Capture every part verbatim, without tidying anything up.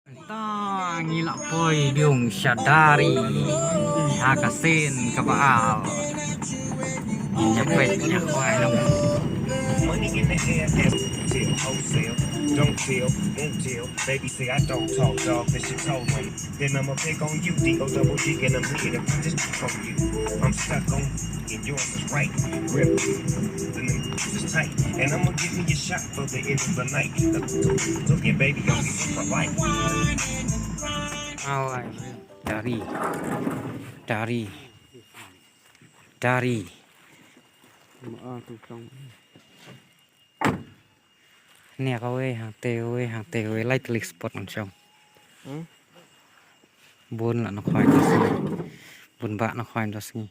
Ta ngi la poi biang sha Dari ha ka sien kaba ar. Ngi ïa peit ïa khwai long. Money in the air, that's till wholesale. Don't tell, won't tell. Baby say I don't talk, dog, that shit told on. Then I'ma pick on you, D O double G, and I'm here to put this on you. I'm stuck on, and yours is right. Grip, and then this is tight. And I'ma give me a shot for the end of the night. Look, look, yeah, baby, I'm for life. Alright. Dari. Dari. Dari. Nia kawei, hangtei kawei, hangtei kawei, lai tylli spot ngan shong. Hmm? Bun la na khwai da sngi. Bun ba na khwai da sngi.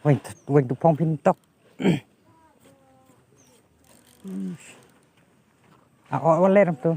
Weng, weng tu phong phin tok. Ah, oh, oh, ler tu.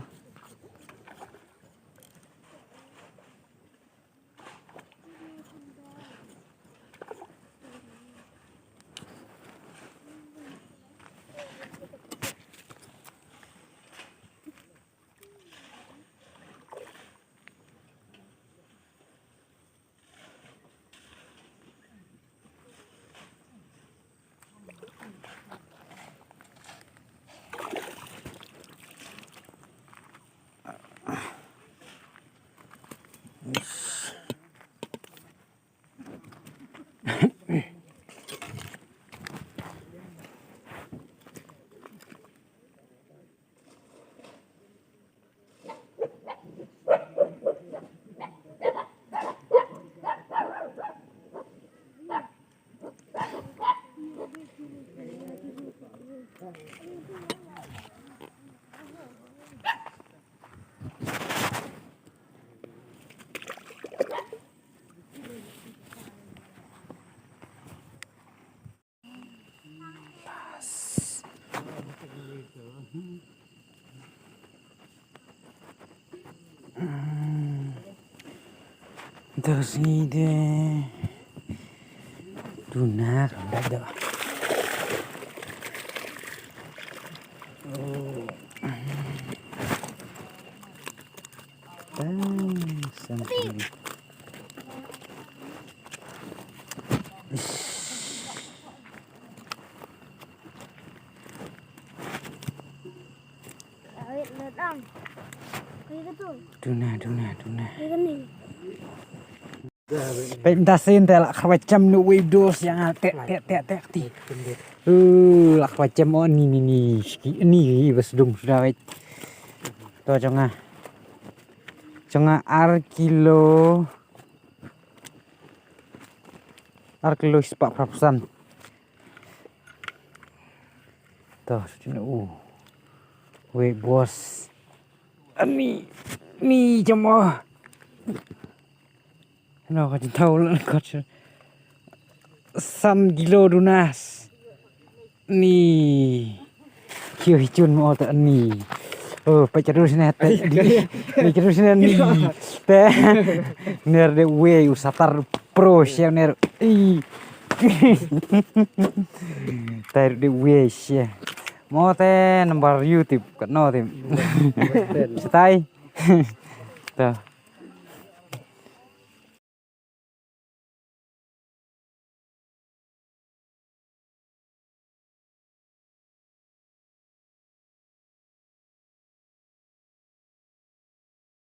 Terus ni deh. Tuna, tuna dah. Oh. Ah, sampai. Tuna, tuna, tuna. Peit mynta sien te la kyrpad jem nu wei dos yang te te te te ti. Uh, la kyrpad jem, oh, ni ni ni. Shki ni bas dung suda wei. To jong nga. Jong nga ar kilo. Ar kilo spah phraphew san. To, sini, uh. Wei bos. Ani ni jamo. No ka jin tau lan kot. San kilo dunas. Ni. Kio hi chun mo ta ni. Oh, pa charus ne ta. Ni charus ne ni. Te. Ner de wei u satar pro share ner. I. Te de wei share. Mo te number YouTube kat no te. Stai. Ta.